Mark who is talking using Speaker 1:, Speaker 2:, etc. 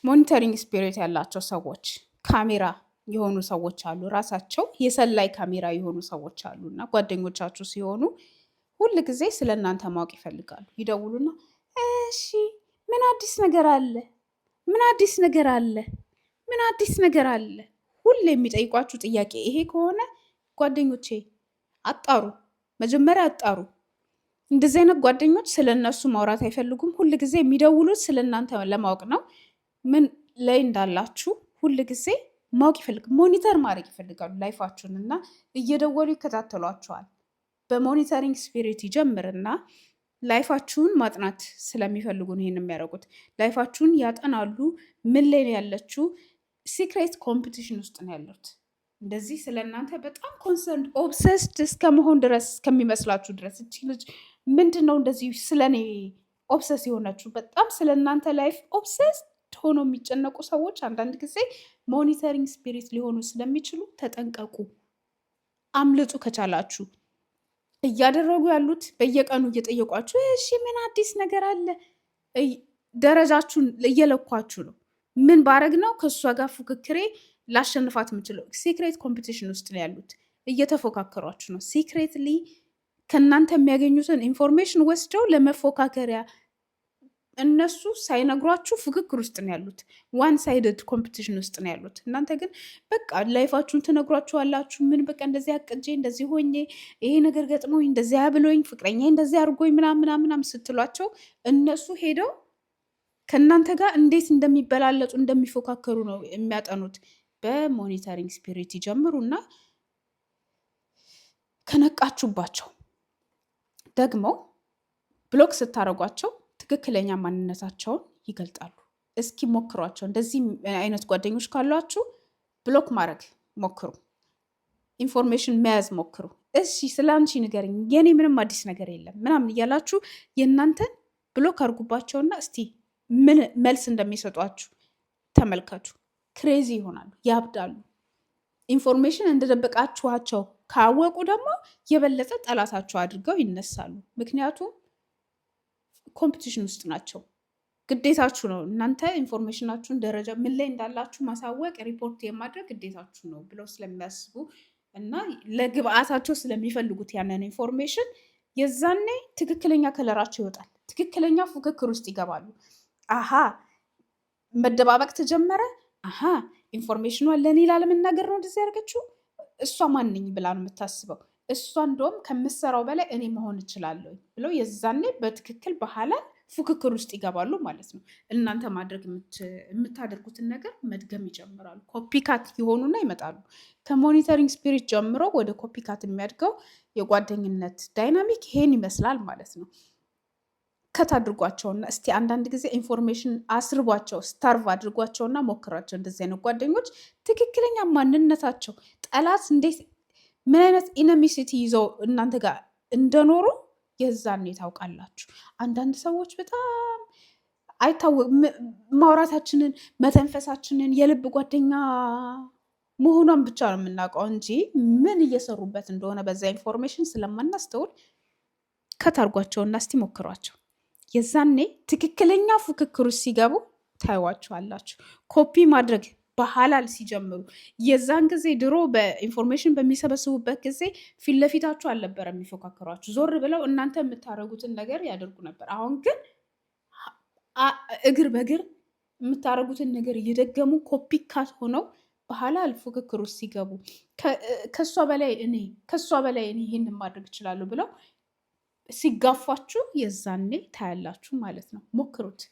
Speaker 1: Monitoring spirit ያላቸው ሰዎች፣ ካሜራ የሆኑ ሰዎች አሉ። ራሳቸው የሰላይ ካሜራ የሆኑ ሰዎች አሉ እና ጓደኞቻችሁ ሲሆኑ ሁል ጊዜ ስለ እናንተ ማወቅ ይፈልጋሉ። ይደውሉና እሺ ምን አዲስ ነገር አለ? ምን አዲስ ነገር አለ? ምን አዲስ ነገር አለ? ሁሌ የሚጠይቋችሁ ጥያቄ ይሄ ከሆነ ጓደኞቼ አጣሩ፣ መጀመሪያ አጣሩ። እንደዚህ አይነት ጓደኞች ስለ እነሱ ማውራት አይፈልጉም። ሁል ጊዜ የሚደውሉት ስለ እናንተ ለማወቅ ነው። ምን ላይ እንዳላችሁ ሁል ጊዜ ማወቅ ይፈልጋሉ። Monitor ማድረግ ይፈልጋሉ life ኣችሁን እና እየደወሉ ይከታተሏችኋል። በ monitoring spirit ይጀምርና life ኣችሁን ማጥናት ስለሚፈልጉ ነው ይሄን የሚያደርጉት። Life ኣችሁን ያጠናሉ። ምን ላይ ነው ያለችው? Secret competition ውስጥ ነው ያሉት። እንደዚህ ስለ እናንተ በጣም concerned፣ obsessed እስከ መሆን ድረስ እስከሚመስላችሁ ድረስ፣ እቺ ልጅ ምንድን ነው እንደዚህ ስለ እኔ obsess የሆነችው? በጣም ስለ እናንተ life obsessed ሆኖ የሚጨነቁ ሰዎች አንዳንድ ጊዜ monitoring spirit ሊሆኑ ስለሚችሉ ተጠንቀቁ፣ አምልጡ ከቻላችሁ። እያደረጉ ያሉት በየቀኑ እየጠየቋችሁ እሺ ምን አዲስ ነገር አለ፣ ደረጃችሁን እየለኳችሁ ነው። ምን ባረግ ነው ከእሷ ጋር ፉክክሬ ላሸንፋት የምችለው? Secret competition ውስጥ ነው ያሉት። እየተፎካከሯችሁ ነው። Secretly ከእናንተ የሚያገኙትን information ወስደው ለመፎካከሪያ እነሱ ሳይነግሯችሁ ፉክክር ውስጥ ነው ያሉት። One sided competition ውስጥ ነው ያሉት። እናንተ ግን በቃ life ኣችሁን ትነግሯችኋላችሁ። ምን በቃ እንደዚህ አቅጄ፣ እንደዚህ ሆኜ፣ ይሄ ነገር ገጥሞኝ፣ እንደዚያ ብሎኝ፣ ፍቅረኛ እንደዚህ አድርጎኝ ምናምን ምናምን ምናምን ስትሏቸው እነሱ ሄደው ከእናንተ ጋር እንዴት እንደሚበላለጡ፣ እንደሚፎካከሩ ነው የሚያጠኑት። በ monitoring spirit ይጀምሩና ከነቃችሁባቸው ደግሞ block ስታደርጓቸው ትክክለኛ ማንነታቸውን ይገልጣሉ። እስኪ ሞክሯቸው። እንደዚህ አይነት ጓደኞች ካሏችሁ block ማድረግ ሞክሩ። Information መያዝ ሞክሩ። እሺ ስለ አንቺ ንገረኝ፣ የኔ ምንም አዲስ ነገር የለም ምናምን እያላችሁ የእናንተን block አድርጉባቸውና እስቲ ምን መልስ እንደሚሰጧችሁ ተመልከቱ። Crazy ይሆናሉ፣ ያብዳሉ። Information እንደደበቃችኋቸው ካወቁ ደግሞ የበለጠ ጠላታቸው አድርገው ይነሳሉ። ምክንያቱም competition ውስጥ ናቸው። ግዴታችሁ ነው፣ እናንተ information ኣችሁን ደረጃ ምን ላይ እንዳላችሁ ማሳወቅ፣ ሪፖርት የማድረግ ግዴታችሁ ነው ብለው ስለሚያስቡ እና ለግብአታቸው ስለሚፈልጉት ያንን information የዛኔ ትክክለኛ color ኣቸው ይወጣል። ትክክለኛ ፉክክር ውስጥ ይገባሉ። አሃ መደባበቅ ተጀመረ። አሃ information ኗን ለእኔ ላለመናገር ነው እንደዚህ ያደረገችው። እሷ ማንኝ ብላ ነው የምታስበው። እሷ እንደውም ከምሰራው በላይ እኔ መሆን እችላለሁ ብለው የዛኔ በትክክል በኋላ ፉክክር ውስጥ ይገባሉ ማለት ነው። እናንተ ማድረግ የምታደርጉትን ነገር መድገም ይጀምራሉ። Copycat ይሆኑና ይመጣሉ። ከ monitoring spirit ጀምሮ ወደ copycat የሚያድገው የጓደኝነት dynamic ይሄን ይመስላል ማለት ነው። Cut አድርጓቸውና እስቲ አንዳንድ ጊዜ information አስርቧቸው፣ starve አድርጓቸውና ሞክሯቸው። እንደዚህ አይነት ጓደኞች ትክክለኛ ማንነታቸው፣ ጠላት እንዴት፣ ምን አይነት animosity ይዘው እናንተ ጋር እንደኖሩ የዛኔ ታውቃላችሁ። አንዳንድ ሰዎች በጣም አይታወቅ፣ ማውራታችንን፣ መተንፈሳችንን፣ የልብ ጓደኛ መሆኗን ብቻ ነው የምናውቀው እንጂ ምን እየሰሩበት እንደሆነ በዛ information ስለማናስተውል cut አድርጓቸውና እስቲ ሞክሯቸው። የዛኔ ትክክለኛ ፉክክሩ ሲገቡ ታዩዋቸዋላችሁ። ኮፒ ማድረግ በሀላል ሲጀምሩ የዛን ጊዜ ድሮ በ information በሚሰበስቡበት ጊዜ ፊት ለፊታችሁ አልነበረ የሚፎካከሯችሁ፣ ዞር ብለው እናንተ የምታደርጉትን ነገር ያደርጉ ነበር። አሁን ግን እግር በእግር የምታደርጉትን ነገር እየደገሙ copycat ሆነው በሀላል ፉክክር ውስጥ ሲገቡ ከእሷ በላይ እኔ ይህንን ማድረግ እችላለሁ ብለው ሲጋፏችሁ የዛኔ ታያላችሁ ማለት ነው። ሞክሩት።